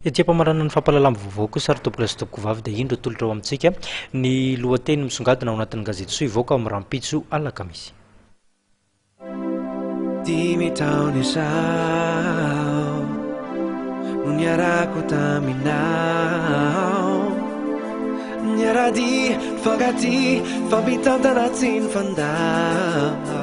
Ety am-pamaranana ny fampahalalam-baovao kosa ry tompokolahy sy tompokovavy dia indro atolotra ho amintsika ny lohateny misongadina ao anatin'ny gazety Soa hivoaka amin'ny rahampitso alakamisy. Dimy taona izao no niarahako taminao Niara-dia, nifankatia, nifampitantana tsy nifandao.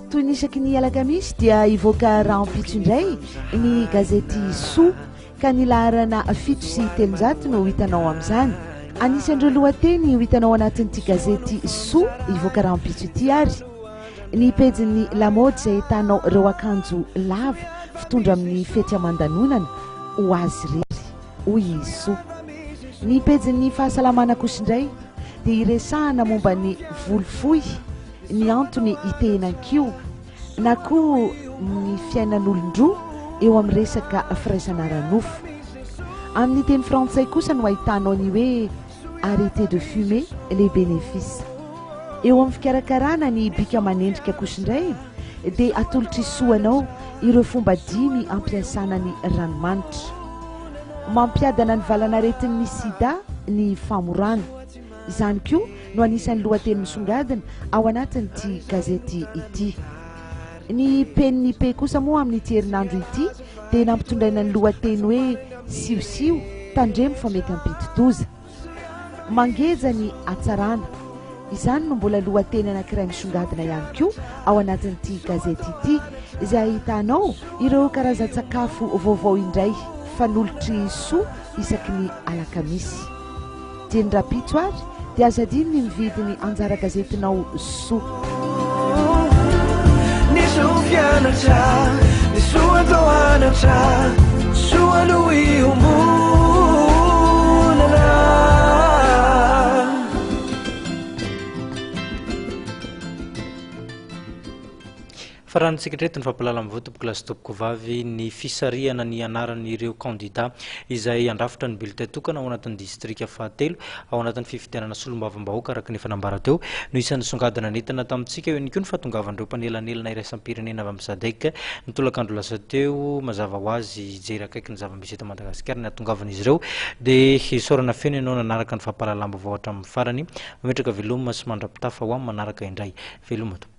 Toy ny isaky ny alakamisy dia hivoaka rahampitso indray ny gazety Soa ka ny laharana 307 no ho hitanao amin'izany. Anisan'ireo lohateny ho hitanao anatin'ity gazety Soa hivoaka rahampitso ity ary ny pejin'ny lamaody izay ahitanao ireo akanjo lava fitondra amin'ny fety aman-danonana ho azy irery, hoy i Soa. Ny pejin'ny fahasalamana kosa indray dia hiresahana momba ny volo fohy ny antony hitehenan-kiho na koa ny fiainan'olon-droa eo amin'ny resaka firaisana ara-nofo. Amin'ny teny frantsay kosa no ahitanao ny hoe arrêtez de fumer, les bénéfices. Eo amin'ny fikarakarana ny bika aman'endrika kosa indray dia atolotr'i Soa anao ireo fomba dimy ampiasana ny ranomanitra. Mampiadana ny valanaretin'ny sida ny famorana. Izany koa no anisan'ny lohateny misongadina ao anatin'ity gazety ity. Ny PNIP kosa moa amin'ity herinandro ity dia nampitondraina ny lohateny hoe Siosio, tandremo fa mety hampidi-doza. Mangeja ny hatsarana. Izany no mbola lohateny anankiray misongadina ihany koa ao anatin'ity gazety ity, izay ahitanao ireo karazan-tsakafo vaovao indray fanolotry soa isaky ny alakamisy. Dieny rahampitso ary dia aza adino ny mividy ny anjara gazetinao Soa. Ny soa fianatra, ny soa atao anatra, soa no iombonana. Fa raha ny sekretry ny fampahalalam-baovao tompokolahy sy tompokovavy ny fisarihana ny anaran'ireo kandida izay handrafitra ny bulletin tokana ao anatin'ny distrika fahatelo ao anatin'ny fifidianana solombavambahoaka araka ny efa nambara teo no isan'ny songadina nentina tamintsika. Eo ihany koa ny fahatongavan'ireo mpanelanelana iraisam-pirenena avy amin'ny Sadec ny tolakandro lasa teo. Mazava ho azy hijery akaiky ny zava-misy eto Madagasikara ny hahatongavan'izy ireo dia isaorana feno ianao nanaraka ny fampahalalam-baovao hatramin'ny farany. Mametraka veloma sy mandra-pitafa ho amin'ny manaraka indray. Veloma tompoko.